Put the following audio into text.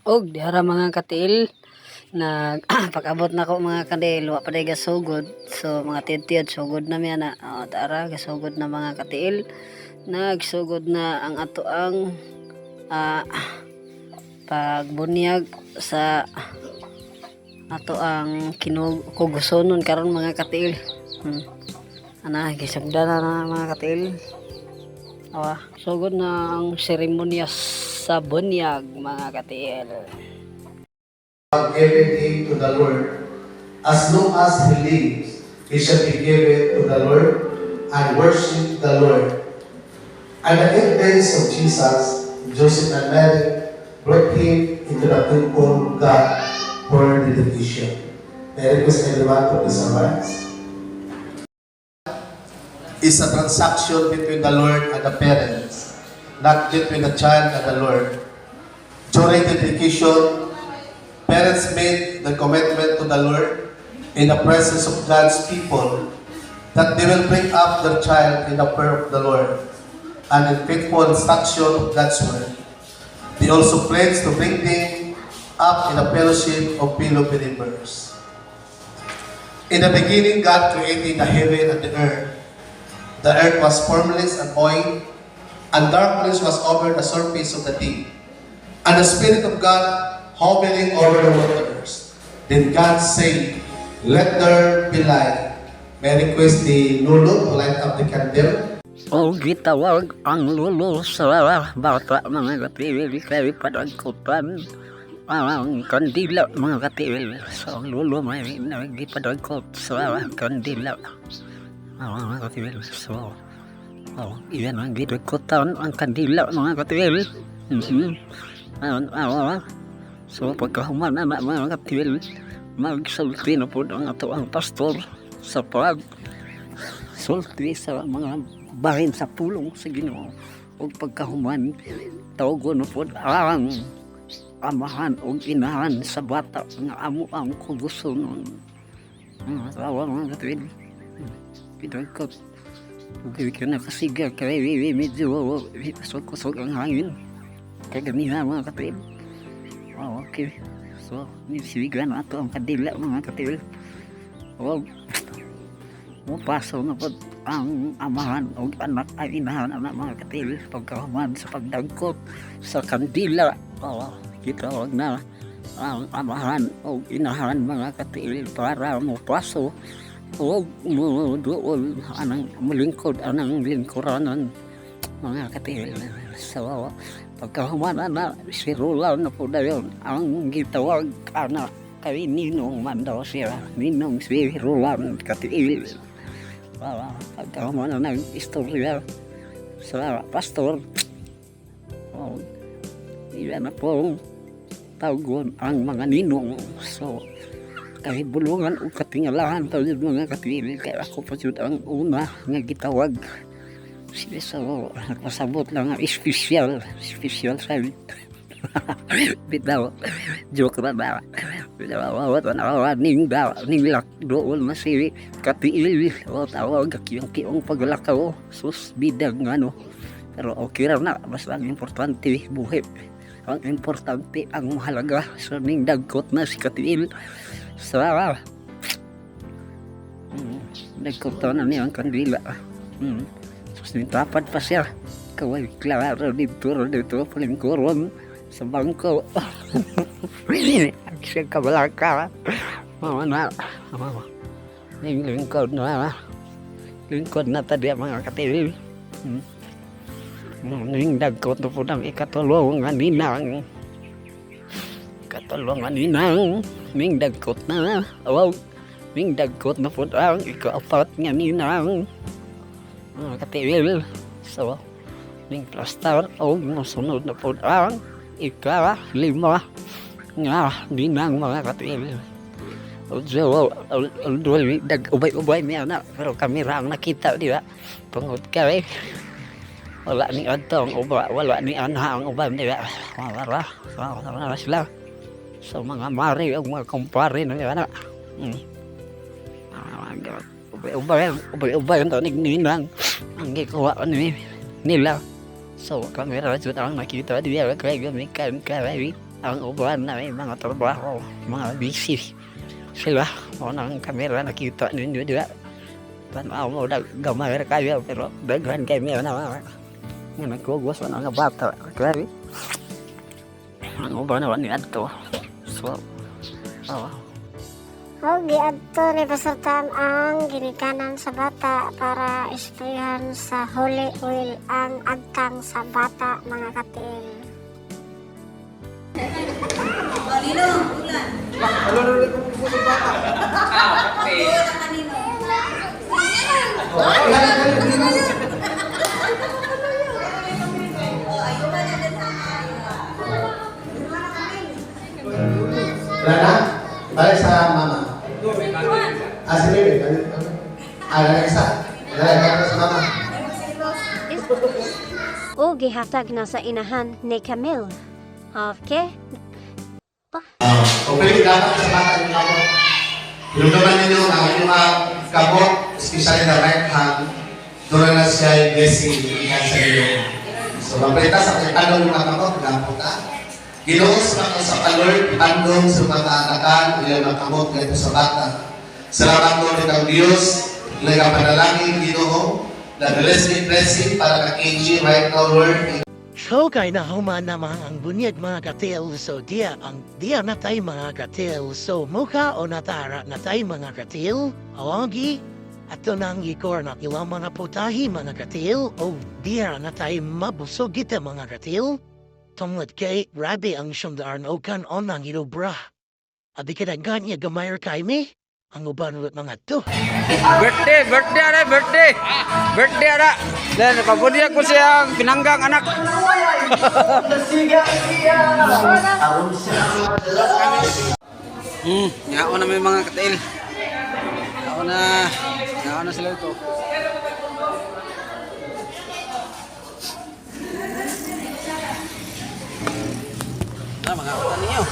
Og dihara, mga katiil, nag pag-abot nako, mga katiil, wa pa day gasugod. So mga tiyad-tiyad sugod na mi ana. Oh, tara, gasugod na, mga katiil. Nagsugod na ang ato ang pagbunyag sa ato ang kugusonon karon, mga katiil. Ana, gisugdan na, mga katiil. Awa, sugod na ang seremonya sa bunyag, mga katiil. Every day to the Lord. As long as he lives, he shall be given to the Lord and worship the Lord. And the 8 days of Jesus, Joseph and Mary brought him into the temple of God for dedication. May I request everyone to please arise. Is a transaction between the Lord and the parents, not between the child and the Lord. During dedication, parents made the commitment to the Lord in the presence of God's people that they will bring up their child in the fear of the Lord and in faithful instruction of God's word. They also pledged to bring them up in the fellowship of fellow believers. In the beginning, God created the heaven and the earth. The earth was formless and void, and darkness was over the surface of the deep. And the Spirit of God hovering over the waters. Then God said, "Let there be light." May I request the lolo to light up the candle? O gitawag ang lolo sa bata, mga katiil, kay padagkutan ang kandila, mga katiil. So ang lolo may nagipadagkot sa kandila, mga katiil. So oh, iyan ang gidagkutan ang kandila, mga katiil. So pagkahuman na, mga katiil, magsulti na po ang ato ang pastor sa pag sulti sa mga bahin sa pulong sa Ginoo. Ug pagkahuman, tawgon na po ang amahan ug inahan sa bata nga amo ang kugusonon. Mga tawa, mga katiil. Pinagkot. Ug ka na kasiga kay medyo kusog-kusog ang hangin. Kay ganiha, mga katiil. Oh, okay. So, nisigan na ato ang kandila, mga katiil. Oh, mupaso na po ang amahan o anak ay inahan anak, mga katiil, pagkahuman sa pagdagkot sa kandila. Oh, gitawag na ang amahan o inahan, mga katiil, para mupaso o muduol anang mulingkod anang lingkuranan, mga katiil. So pagkahuman na, si Roland na po dayon ang gitawag ana kay Ninong man daw siya, Ninong si Roland, katiil. Para pagkahuman na ng istorya sa pastor, oh, ilan na pong tawgon ang mga ninong. So kahibulungan o katingalahan pa yun, mga katiil, kaya ako pa yun ang una nga gitawag. So nagpasabot lang nga espesyal, espesyal sa bitaw, joke ba ba, bitaw, ning ba ning lak doon na si katiil o tawag kiyong kiyong paglakaw. Sus, bidag nga no, pero okay ra na, basta ang importante buhi, ang importante, ang mahalaga sa ning dagkot na si katiil sa dagkot na niya ang kandila. Sus, tapad pa siya. Kaway klaro dito dito palingkuron sa bangko. Siya kabalaka. Mama na. Mama. Ning lingkod na. Lingkod na tadi, mga katiil. Ning dagkot na po ng ikatulong nga ninang. Ikatulong nga ninang. Ning dagkot na. Awaw. Ning dagkot na po ang ikaapat nga ninang, mga katiil. So, ning plastar o mosunod na po ang ika-lima nga ninang, mga katiil. So, dag ubay-ubay niya na, pero kamera ang nakita, di ba? Tungod kay wala ni adto ang uba, wala ni anha ang uban, di ba? Wala, wala sila. So mga mari o mga kumpare na na. Ubay-ubay, ubay-ubay ang tanig ninang ang gikuha ni nila. So kamera jud ang nakita, di ba? Kay gamikan kay Ang uban na may mga trabaho, mga busy sila. O nang kamera nakita ninyo diba. Tanaw mo na gamay ra kayo pero daghan kay mi na mga nga nagkugos na nga bata. Grabe. Ang uban na ni adto. So, oh. O giadto ni Pastor Tam ang ginikanan sa bata para isprayhan sa holy oil ang agtang sa bata, mga katiil. Wala na? Balik sa mama. Ah, si Mary. Ah, wala isa. Wala na sa mama. O gihatag na sa inahan ni Camille. Okay? Ah, o pwede dapat sa bata yung kamot. Hinumduman ninyo ang inyong mga kamot, especially the right hand, doon na siya yung blessing ikan sa inyo. So, mabalita sa tanong yung mga kamot, gapot ka. Ginoo sa mga sa Lord, andong sa mga anakan, ilang mga kamot ganito sa bata. Salamat, Lord, ang Diyos, ilang panalangin, Ginoo, na blessing, blessing para ka KG right now, Lord. So kay nahuman na mga ang bunyag, mga katil, so dia ang dia natay, mga katil, so mukha o natara natay, mga katil awagi ato nang ikor na ilang mga putahi, mga katil, o dia natay mabusog kita, mga katil, tungod kay grabe ang 900 o kan onang ilobra abi kadagan niya gamay kay mi ang uban mga to. Birthday, birthday ara, birthday. Birthday ara. Then pabunyag ko siyang pinanggang anak. Ngao na may mga katail. Ngao na. Ngao na sila ito. Na mga utan ninyo.